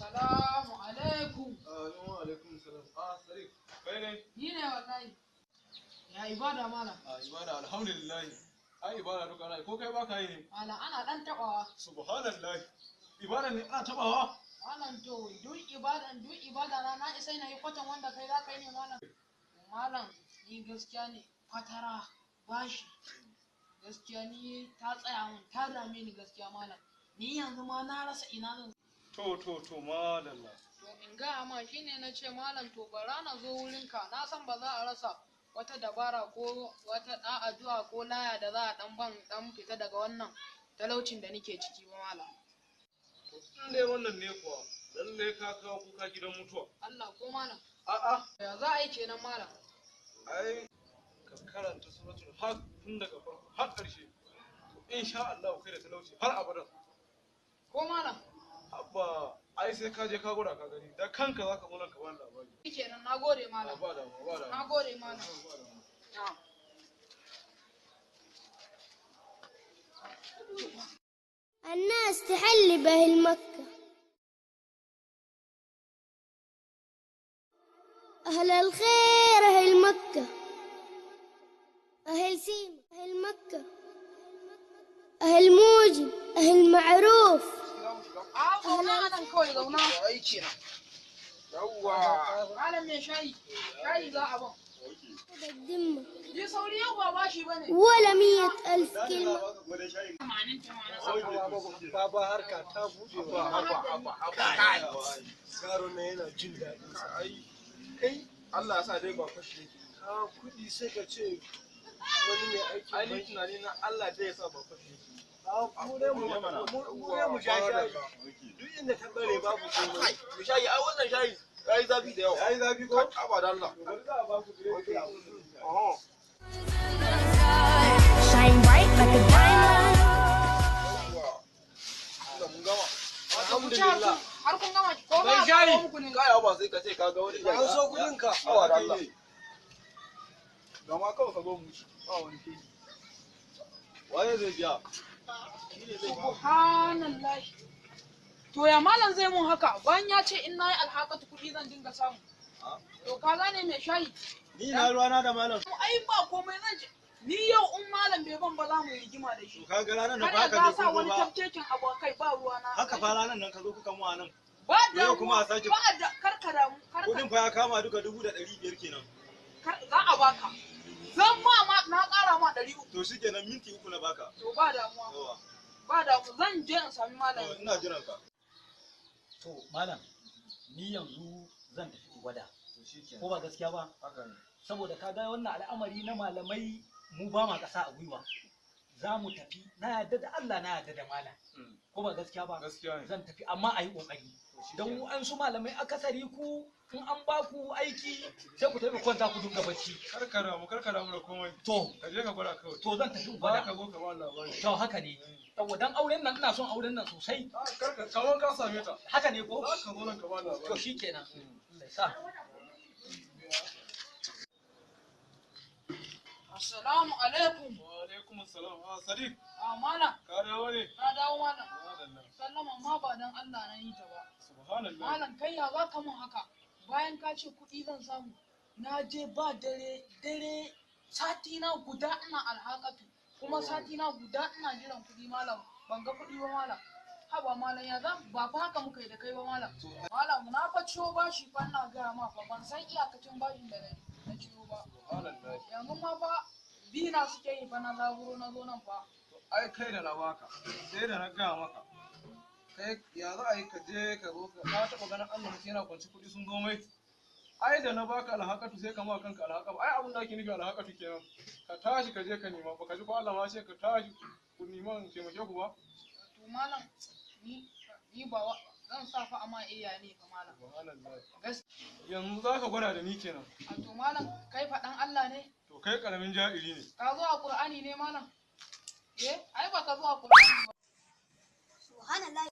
Assalamu alaikum. Wa alaikum salam. Ah, Sadiq, kai ne? Ni ne wallahi. Ya ibada, malam? Ah, ibada alhamdulillah. Ai ibada duka ana yi, ko kai baka yi ne? Malam, ana dan tabawa. Subhanallah. Ibada ne ana tabawa? Malam, to duk ibada na isa na yi kwatan wanda kai za ka yi ne, malam. Malam, ni gaskiya ne fatara bashi. Gaskiya ni ta tsaya mun, ta dame ni gaskiya, malam. Ni yanzu ma na rasa ina zan. To, madalla. To in gaya ma shine na ce, malam, to bara na zo wurinka, na san ba za a rasa wata dabara ko wata ɗan addu'a ko laya da za a ɗan ban ɗan fita daga wannan talaucin da nake ciki ba, malam. To in dai wannan ne kuwa, lalle ka kawo kuka gidan mutuwa. Allah ko, malam? A'a. Ya za a yi kenan, malam? Ai ka karanta suratul haq tun daga farko har ƙarshe. To insha Allah kai da talauci har abada. Ko, malam? Abba, ai sai ka je ka gwada ka gani, da kanka zaka zo nan ka bani labari. Kenan, na gode, malam. Ba damuwa, ba damuwa. Na gode, malam. Ba damuwa. Na'am. الناس تحلي بأهل مكة، أهل الخير، أهل مكة، أهل سيما، أهل مكة، أهل موجب، أهل معروف. A zauna a nan kawai, zauna. Aiki na. Yawwa. Malam mai shayi, shayi za a ban. الذمة. Yi sauri, yau ba bashi bane. ولا 100,000 كلمة. 80 80. Baba, harka ta buɗe wa. Haba, haba, haba. Yaro na yana jin daɗin sa. Ai, Kai, Allah ya sa dai ba fashi yake. ka kuɗi sai ka ce wani mai aikin Ai ni banki. tunani na Allah dai ya sa ba fashi yake. A mu dai mu sha shayi. Duk inda ta bare babu komai. Mu shayi, ai wannan shayi yayi zafi da yawa. Yayi zafi ko? Haba da Allah. To bari za a ba ku biredi. Oho. Shine bright like a diamond. Yawwa. Allah mun gama. Ku ci har kun gama ko ba Mai a shayi. kawo muku ne? Kaya ba sai ka ce ka ga wani An so kuɗin ka. Haba da Allah. Gama kawai ka zo mu ci. Ba wani keji. Waye zai biya? Shi ne zai biya. Subhanallah. To ya malam zai mun haka bayan ya ce in nayi alhakatu kuɗi zan dinga samu? To ka gane, mai shayi? Ni na ruwana da malam. Ai ba komai, zan ce ni yau in malam bai ban ba za mu yi rigima da shi. To ka ga ranar da Kar ba ya ka ga je sa kun zo wani ba. tafkekin abokai, ba ruwa na. Haka fa ranar nan ka zo kuka mu a nan. Ba Yau damuwa. kuma a sake- Ba da karka damu, karka Kuɗin fa ya kama duka 1,500 kenan. za a baka. Zan ma na ƙara ma 300. To shikenan, minti 3 na baka. To ba damuwa. Yawa. Ba damu, zan je in sami malam. To ina jiran ka. To malam, ni yanzu zan tafi in gwada. To shikenan. Ko ba gaskiya ba? Haka ne. Saboda ka ga wannan al'amari na malamai, mu ba ma ƙasa a gwiwa. Za mu tafi, na yarda da Allah, na yarda da malam. Ko ba gaskiya ba? Gaskiya ne. Zan tafi, amma a yi ƙoƙari. Don an su malamai akasari ku in an ba ku aiki sai ku tafi kwanta ku dinga bacci. Karka damu, karka damu da komai. To, Ka je ka gwada kawai. to zan tafi in Ba gwada. ka zo ka ba labari. To haka ne. Saboda dan auren nan, ina son auren nan sosai. Ah, karka kaman ka same ta. Haka ne ko? Za ka zo nan ka ba labari. To shikenan. Allah ya sa. Assalamu alaikum. Wa alaikum assalam. Ah, Sadiq, A malam, ka dawo ne? na dawo, malam. Madalla. Sallama ma ba dan Allah na yi ta ba. Subhanallah. Malam, kai ya za ka mun haka? Bayan ka ce kuɗi zan samu. Na je ba dare dare, sati na guda ina alhakatu. Kuma sati na guda ina jiran kuɗi, malam. Ban ga kuɗi ba, malam. Haba malam, ya za ba fa haka muka yi da kai ba, malam. Malam, na fa ciwo bashi fa, ina gaya ma fa, ban san iyakacin bashin da na ciwo ba. Subhanallah. Yanzu ma fa bina suke yi fa, na zaburo na zo nan fa. Ai kai da na baka, sai da na gaya maka. Kai ya za a yi ka je ka zo ka taɓa ganin Allah mutum yana kwanci kuɗi sun zo mai. Ai da na baka alhakatu sai ka ma kanka alhaka. Ai abin da ake nufi alhakatu kenan. Ka tashi ka je ka nema, baka ji ko Allah ma ce ka tashi ku nema in taimake ku ba. To malam, ni ba zan sa fa amma iya ne fa, malam. Subhanallah. Gaskiya. Yanzu za ka gwada da ni kenan. A to malam, kai faɗan Allah ne? To kai karamin ja'iri ne. Ka zo a Qur'ani ne, malam? Eh, ai ba ka zo a Qur'ani ba. Subhanallah.